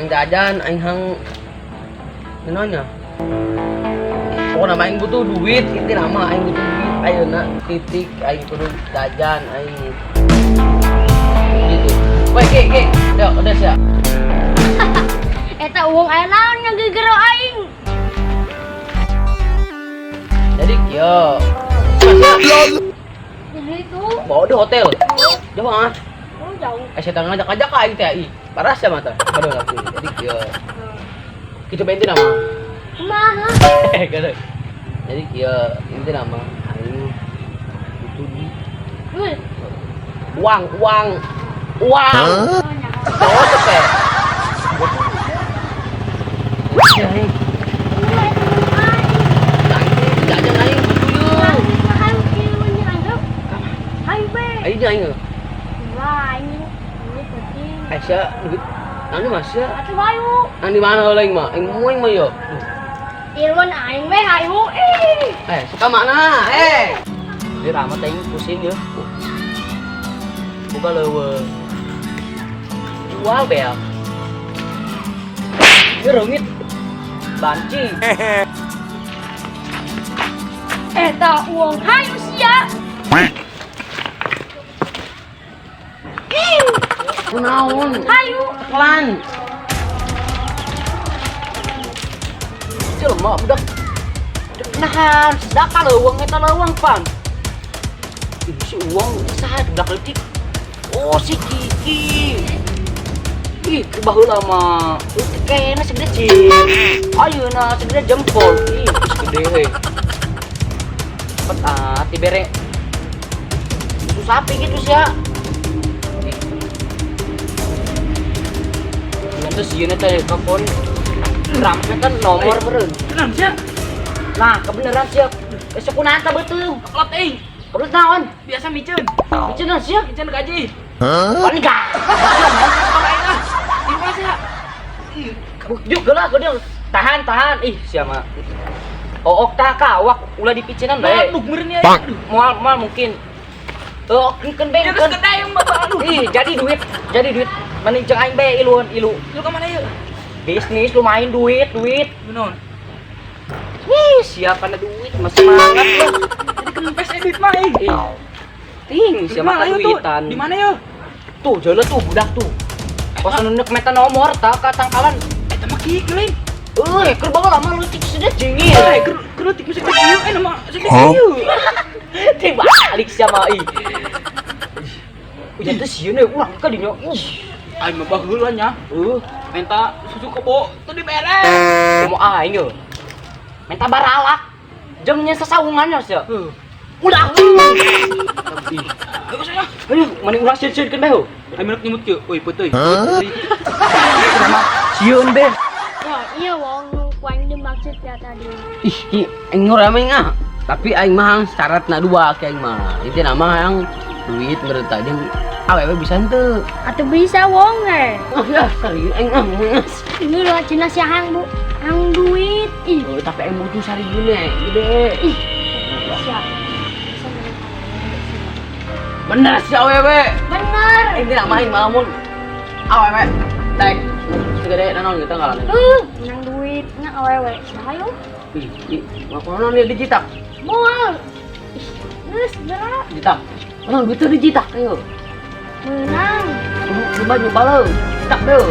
Hang jajan, aing hang naonnya. Pokoknya mah aing butuh duit, intina mah aing butuh duit ayeuna titik, aing kudu jajan aing gitu. Woi, Ki, Ki. Yuk, udah siap. Eta uang aya naon ngagegero aing? Jadi kieu. Jadi itu. Bawa di hotel. Jauh ah. Oh, jauh. Eh, setan ngajak-ngajak ka aing teh ih. Parah sia mata. Aduh, aku. Jadi kieu. Kitu bae intina mah. Kumaha? Gitu. Jadi kieu intina mah aing butuh duit. Wih. Uang, uang, uang. Oh, nya. Oh, teh. Aing. Jajan aing butuh yeuh. Hayu kieu nyanggep. Hayu be. Aing jeung aing. Wah, aing duit penting. Aisyah duit. Anu mas ya. Atuh hayu. Anu di mana heula aing mah? Aing mau aing mah yo. Ilmun aing we hayu. Ih. Eh, suka mana? Eh. Dia amat aing pusing ya. Buka leuweung. Jual beak. Ini reungit. Banci. Eta uang hayu sia. Kunaon? Hayu. Pelan. Jelema budak. Nahan, sedaka leuweung eta leuweung pan. Ih, si uang saha budak leutik. Oh, si Kiki. Ih, baheula mah leutik kene segede cing. Ayeuna segede jempol. Ih, geus gede heuy. Cepet ah, dibere susu sapi gitu sia. Nanti sieun teh telepon. Rampe kan nomor meureun. Tenang sia. Nah, kebenaran sia. Besok kunaon tah beuteung? Kebelet euy. Kebelet naon? Biasa miceun. Miceun naon sia? Miceun gaji. Pan enggak. Apa aing ah? Di mana sia? Juk geula geudeung. Tahan, tahan. Ih, sia mah. Ook tah kawak ulah dipicinan bae. Mabuk meureun ya. Aduh. Moal moal mungkin. Oh, keun bae Ya keun. geus gede bapak aduh. Ih, jadi duit, jadi duit. Mending jeung aing bae iluan ilu. Lu ka mana yeuh? Bisnis lumayan duit, duit. Naon? Ih, siapa ada duit, mah semangat lah. Jadi kempes duit mah euy. Ih. Ting, siapa Ayo tuh. duitan. Di mana yeuh? Tuh, jalan tuh budak tuh. Pas nunduk meta nomor tak ka tangkalan. Eta mah kieu lain. Eh, keur bawa lama lu cik sudah jengir. Eh, keur keur leutik mah segede kieu, eh nama segede kieu. Ting balik sama ih. Udah tuh sieun we ulang ka dinya. Ih. Aing mah baheula nya. Minta susu kebo tuh dibere. Mau aing yo. Minta baralak. Jamnya sasaungannya sia. Heuh. Ulah. Ih. Ayo saya. Ayo, mending ulah sieun-sieunkeun bae heuh. Aing menek nyemut kieu. Euy, peuteuy. Sieun be. Ya, iya wong nu ku aing dimaksud ya tadi. Ih, ki aing ngora mah ah. Tapi aing mah syaratna dua ki aing mah. Intina mah yang duit meureun tah jeung awewe bisa henteu. Atuh bisa wong eh. Ah, ya serius aing ah. Ini lo cina si hang bu, hang duit. Ih, Oh, tapi aing butuh sarieun eh, gede. ih. Siap. Bisa menang awewe sih. Bener si awewe. Bener. Intina mah aing mah lamun awewe tek segede naon gitu ngaran. Menang duit, nya awewe. Hayu. Ih, ih, ngapain dia dijitak? Moal. Ih, geus gerak. Jitak. Menang duit tuh dijitak ayo. Menang. Coba nyoba lo, jitak deh.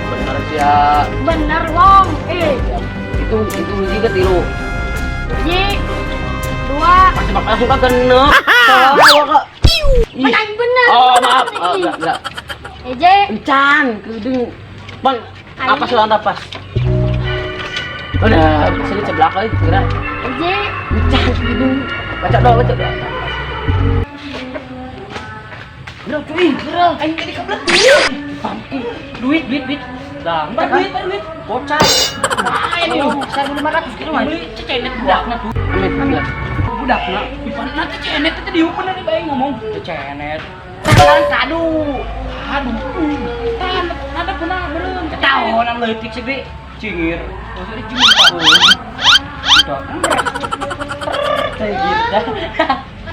Bener sia. Bener wong. Eh, Itu hiji ke tilu. hiji, dua. Pasti bakal langsung ka genep. Salah kak. Ih. Menang bener. Oh maaf, oh, enggak, enggak. Hiji, Encan, kedeng. Bang, apa sih pas? Udah, sini sebelah kali kira. hiji. Encan, kedeng. Baca doa, baca doa. Udah cuy, kira. Aing jadi kebelet duit. Duit, duit, duit. Dah, Bar duit, bar duit. Bocah. Main lu. 1.500 kilo mah. Beli cecenet budakna tuh. Amit, amit. Budakna. Ipan nanti cecenet teh diupen dari bae ngomong. Cecenet. Tangan kadu. Aduh. Tahan, nada pernah meureun. Tahunan leutik sih, Cingir. Oh, sorry cingir tah. Udah. Kayak gitu.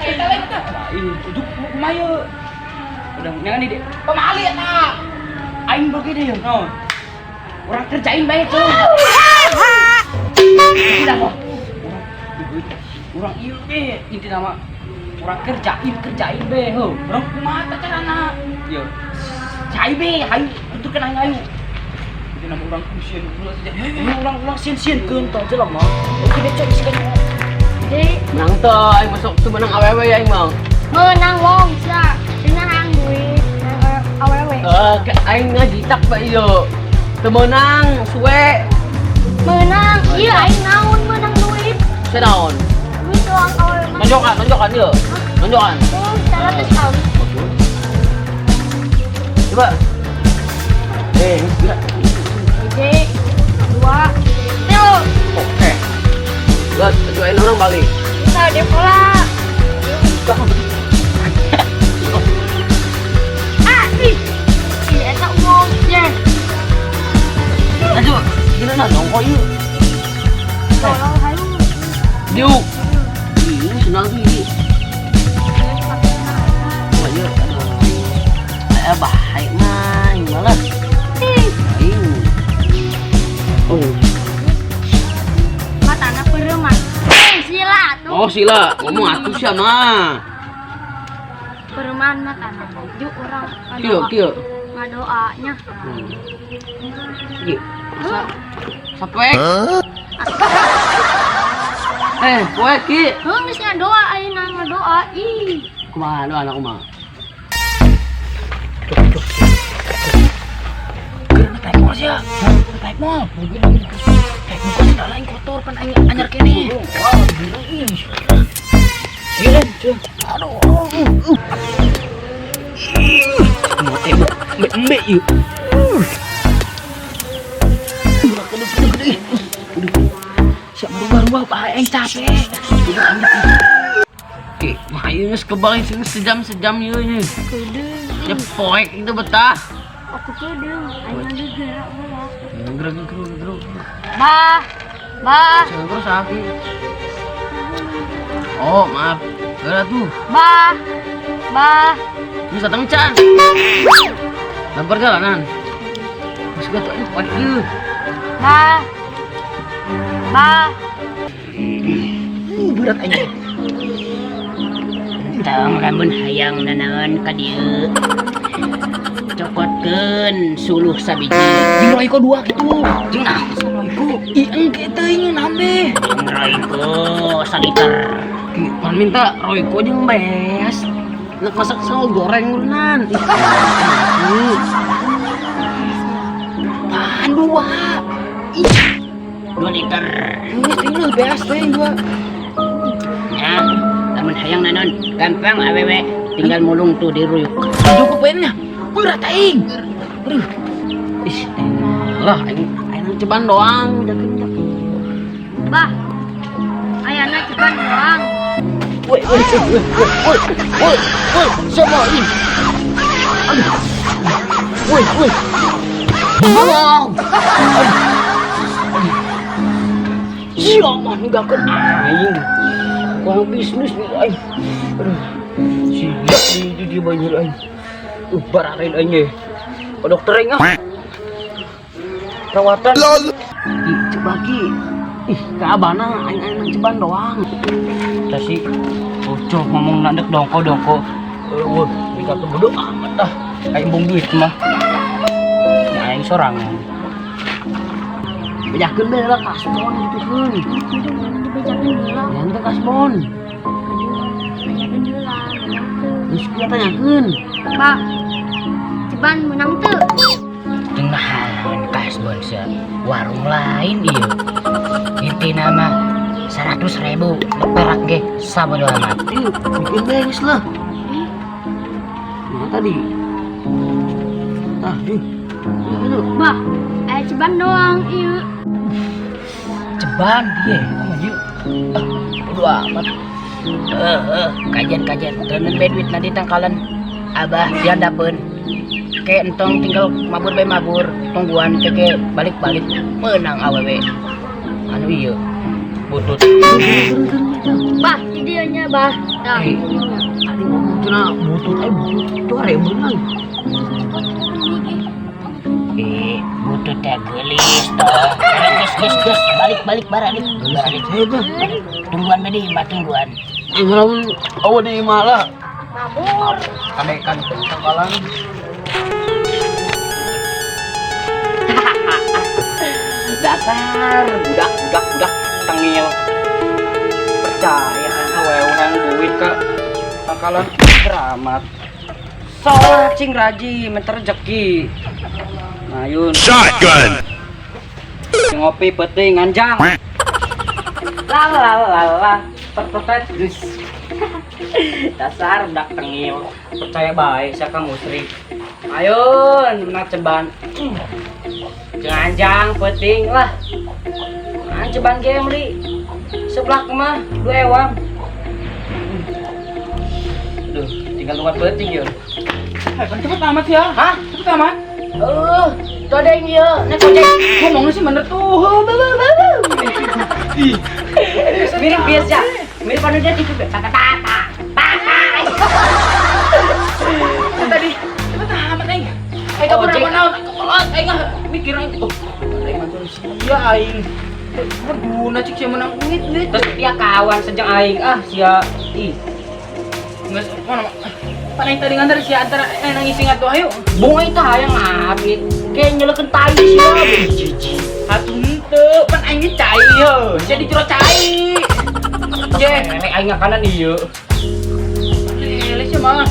Eta lain tah. Ih, Ujuk kumaha yeuh? udah jangan di Pamali eta. Aing begini ya. Naon? Urang kerjain bae tuh. Tidak kok. Urang ieu be intina mah. Urang kerjain kerjain be heuh. Urang kumaha teh carana? Ieu. Cai be, hayu tuturkeun aing hayu. Intina mah urang sieun ulah saja. Urang ulang sieun-sieunkeun tong jelema. Oke deh cok isikeun. Jadi Menang teu aing masuk teu menang awewe ya aing mah. Menang wong sia. Cenah hayang duit hayang awewe. Eh, aing ngajitak bae ieu. Teu meunang suwe. Menang, iya aing naon menang duit. Sia naon? Duit doang awewe mah. Nonjokan, nonjokan ieu. Nonjokan. Oh, 100 kali. Coba. Eh, geus. Hiji, dua, tilu. Oke. Geus, doain orang balik. Kita di pola. Ah, ih. Ih, eta uang. Ye. Aduh, gila nah dong kok ieu. Tolong hayu. Diuk. Ih, senang tuh ini. Oh iya, aduh. Eh, bahaya mah, malah. Ih, Aing. Oh, matana peureman. Eh, sila tuh. oh sila, ngomong atuh sia mah. Peureman matana. Juk urang Kieu, kieu. Ngadoanya. Kieu. Masa sapoek? Eh, poek ki. Heuh, geus ngadoa ayeuna ngadoa. Ih. Kumaha doa anak kumaha? Geura naik mall sia. Naik mall. Eh, bukan sendal aing kotor kan aing anyar kene. Iya, cuy. Aduh. Mau teh embe ieu. Aduh. Siap merubah-rubah bahaya aing capek. Ki, mah ieu geus kebal sejam-sejam ieu ini. Kedeung. Ya poek itu betah. Aku kedeung. Aing gerak heula. Gerak gerak gerak. Bah. Bah. Jangan terus aki. Oh, maaf. Gerak tuh. Bah. Bah. Bisa datang can. Dalam perjalanan. Masuk ke tuh, poek ieu. Bah. Bah. Berat aing. Tong lamun hayang nanaon ka dieu. Cokotkeun suluh sabiji. Jeung Royco dua gitu. Jeung naon Royco? Ih, engke teuing nambe. Jeung Royco saliter. Ki, pan minta Royco jeung beas. Nak masak sambal goreng urunan. Ih, ih. Tahan dua. Ih, 2 liter. Geus tinggal beas teh dua. Ya, lamun hayang nanon gampang awewe tinggal mulung tuh diruyuk. Cukup poinnya. Berat aing. Aduh. Ih, lah aing aing ceban doang, jakeun. Bah. Ayana ceban doang. Woi, woi, woi, woi, woi, woi, siapa ini? Aduh. Woi, woi. Tolong. Aduh. Sia mah ninggalkeun aing. Kurang bisnis nih aing. Aduh. Sia di dia banyak aing. Bararin aing ge. Ke dokter aing ah. Perawatan. Ih, coba ki. Ih, kaabana aing aing ceban doang. Tasi bocor ngomong nandek dongko dongko. Wah, ninggalkeun bodo amat dah. Aing embung duit mah. Ya aing sorangan. Bejakeun bae lah kasbon gitu keun. Dibejakeun heula. Yang teh kasbon. Bejakeun heula. Geus kieu tanyakeun. Bah. Ceban menang teu? Teu naon kasbon sia. Warung lain ieu. Intina mah 100.000 perak ge sabodo amat. Ih, bikin bae geus lah. Nah tadi. Tah, ih. Itu. Bah, aya ceban doang ieu. Ceban ieu, kumaha ieu? Ah, bodo amat. Kajian-kajian teuneun bae duit nanti tangkalan. Abah diandapeun. Ke entong tinggal mabur bae mabur, tungguan ke ke balik-balik menang awewe. Anu ieu butut. Bah, di dieu nya, Bah. Tah. Eh, tadi ngomong cenah butut butut dua ribu kan. Butut teh Sia geulis toh. Geus, geus, geus, balik, balik, balik, balik. Tungguan bae di imah, tungguan. Aing lamun awa di imah lah. Mabur. Kadekan tangkalan. Dasar budak budak budak tengil. Percaya kan awewe urang duit ke tangkalan keramat. Sholat cing rajin, minta rezeki. Nah, yun. Shotgun. Ngopi penting nganjang. La la la la. Terpercaya terus. Dasar budak tengil. Percaya baik saya kamu musrik. Ayo, nak ceban. Jangan penting lah. Nah, ceban game li. Sebelah mah dua ewang. Aduh, tinggal tunggu penting yun. Eh, kan cepet amat ya. Hah? Cepet amat. Tuh ada yang iya, naik ojek. Ngomongnya sih bener tuh. Ih, Mirip biasa. Mirip anu dia gitu. Tata tata. Tata. Tadi cepet amat aing. Aing kabur Ojek. apa naon? Kekolot aing ah mikir aing. Oh, aing mah sia aing. Berguna cik sia menang duit duit. Terus dia kawan sejak aing ah sia ih. Geus mana pan aing tadi nganter sia antara nangis ingat tuh ayo. Bunga itu hayang abit. Kayak nyelekeun tai sia. Jijik. Atuh henteu, pan aing ge cai heuh. Sia dicurot cai. Je, nenek aing ngakanan ieu. Lele sia mah.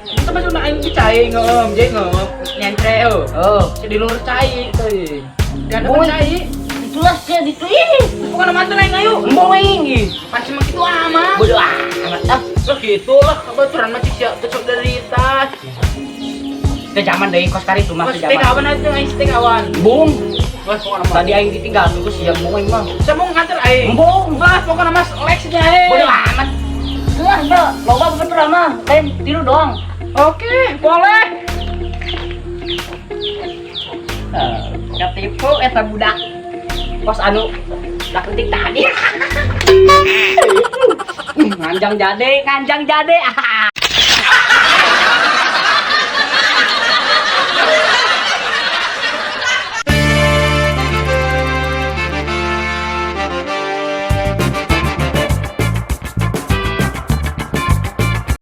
Itu mah sunah aing ge cai ngeum, je ngeum. Nyentre heuh. Oh, Sia di luhur cai teuing. Dan Bunga. cai. Itulah sia ditu ini. Bukan mantan aing ayo. Embung aing ih. Pan cuma kitu amat. Bodoh amat ah. Lah gitu lah, kebetulan mah cik sia solidaritas. Teu zaman deui kos kari itu mah Mas teu teh zaman. kawan aja aing teh kawan. Bung, Wah, pokokna mah. tadi aing ditinggal nunggu siang bung aing mah. Saya mau nganter aing. Embung. Wah, pokokna mas Lex nya aing. Bodoh amat. Lah, mbak, loba bener mah, lain tiru doang. Oke, boleh. Ketipu eta budak. Kos anu dak penting tadi. Nganjang jade, nganjang jade.